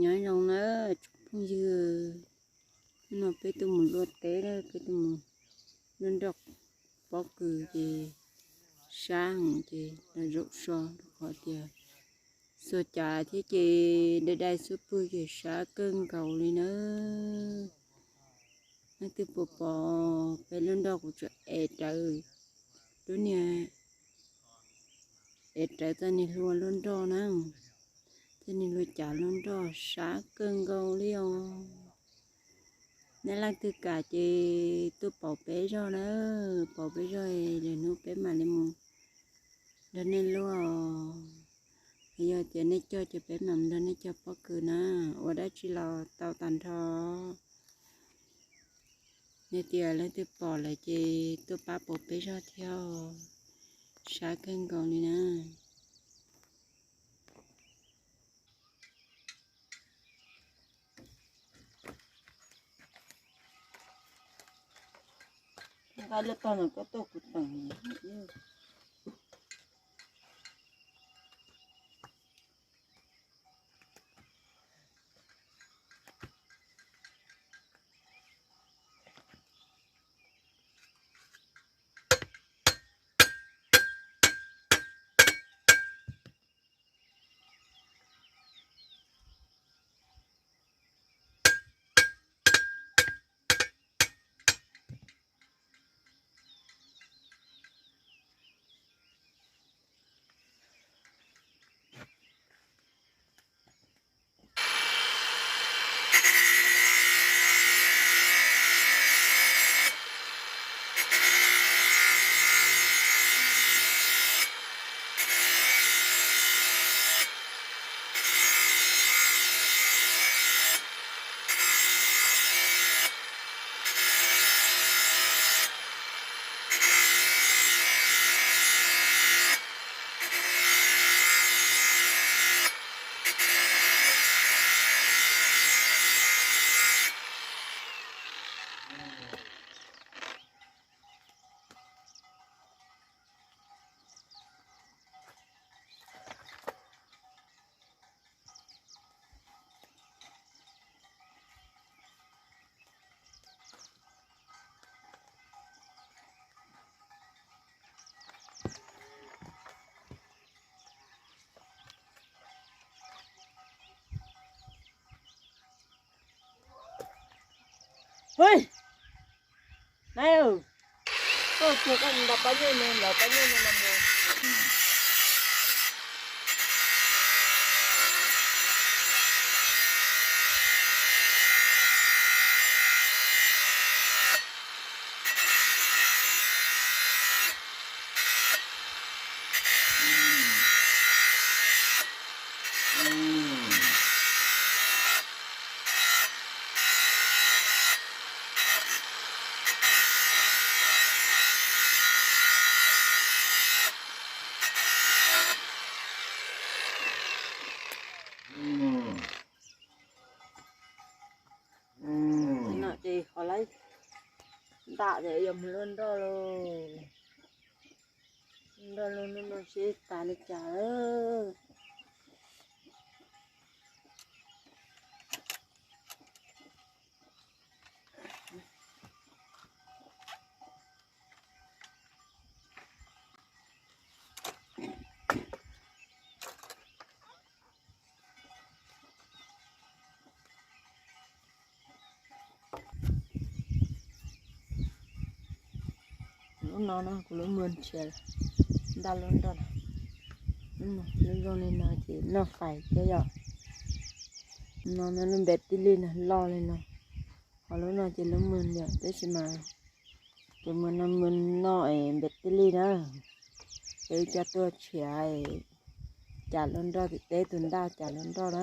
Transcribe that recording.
Nyob zoo na tsoom phooj ywg, hnub no peb tuaj mus luaj teb na, peb tuaj mus luaj nroj pob kws ces sab heev ces los zaum so rau qhov tias xuas cav thiab ces dai dai xub pwg ces sab kawg nkaus li na. Leej twg pom pom peb luaj nroj kuv tsuas ev rawv, lub niag ev rawv txoj niag hlua luaj nroj na, txoj niag hlua cav luaj nroj sab kawg nkaus li os. Nej leej twg kam ces tuaj pauv peb zog na, pauv peb zog lwm hnub peb mam li mus nrog nej luaj. Yog tias nej cog ces peb mam nrog nej cog pob kws na, ua dab tsi los tau tag nrho. Yog tias leej twg pom lawm ces tuaj pab pauv peb zog thiab, sab kawg nkaus li na. Nqa lub tog no koj tuaj kuv teem. Ui, nai, koj tsuag koj nta pab nyuj no, nta pab nyuj no no mus. Ces no ces ho lawv ntam ces yuav mus luaj nroj lauj. Nroj lauj, hnub no seb tas li cas lawm. Lub no no kuv lub mws nrhiav ntaj lub nroj no. Lub zoo li no ces noj fais thiab yom. No no lub npe tij li no loj li no. Ho lub no ces lub mws yom, tab sis mas tus mws no mws noj es npe tij li na. Ces wb coj tuaj tshiav cas lub nroj tim teb tus ntaj cas lub nroj na.